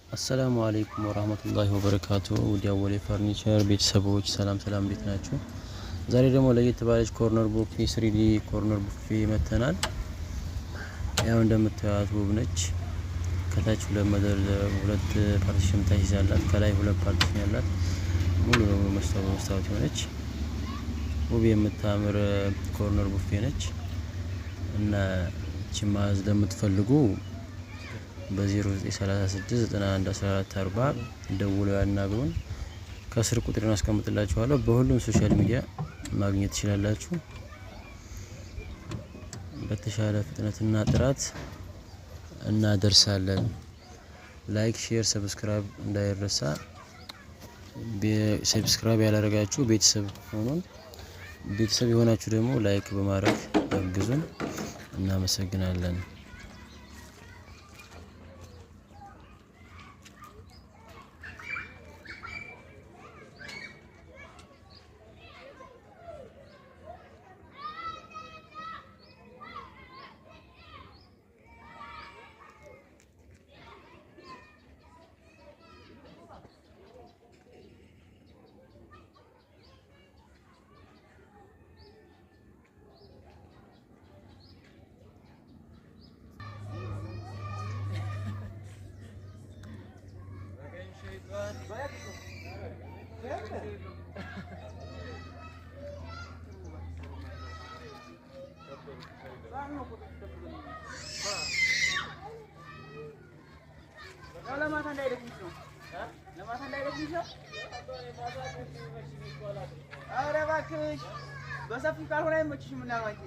አሰላሙ አለይኩም ወራህመቱላሂ ወበረካቱ። ውድ አወሌ ፈርኒቸር ቤተሰቦች ሰላም ሰላም፣ እንዴት ናችሁ? ዛሬ ደግሞ ለየት ባለች corner ቡፌ፣ 3D corner ቡፌ መተናል። ያው እንደምታዩት ውብ ነች። ከታች ሁለት መደርደር፣ ሁለት partition ታይዛላት፣ ከላይ ሁለት partition ያላት፣ ሙሉ ለሙሉ መስታወት በመስታወት የሆነች ውብ የምታምር corner ቡፌ ነች። እና እቺ ማዘዝ ለምትፈልጉ በ0936 91 14 40 ደውለው ያናግሩን። ከስር ቁጥሩን አስቀምጥላችኋለሁ። በሁሉም social media ማግኘት ትችላላችሁ። በተሻለ ፍጥነትና ጥራት እናደርሳለን። Like፣ share፣ subscribe እንዳይረሳ። Subscribe ያላደረጋችሁ ቤተሰብ ሆኑን። ቤተሰብ የሆናችሁ ደግሞ like በማድረግ አግዙን። እናመሰግናለን። ለማታ እንዳይደክምሽ ነው። ለማታ እንዳይደክምሽ ነው። ኧረ እባክሽ በሰፊው ካልሆነ አይመችሽም። እና አንቺ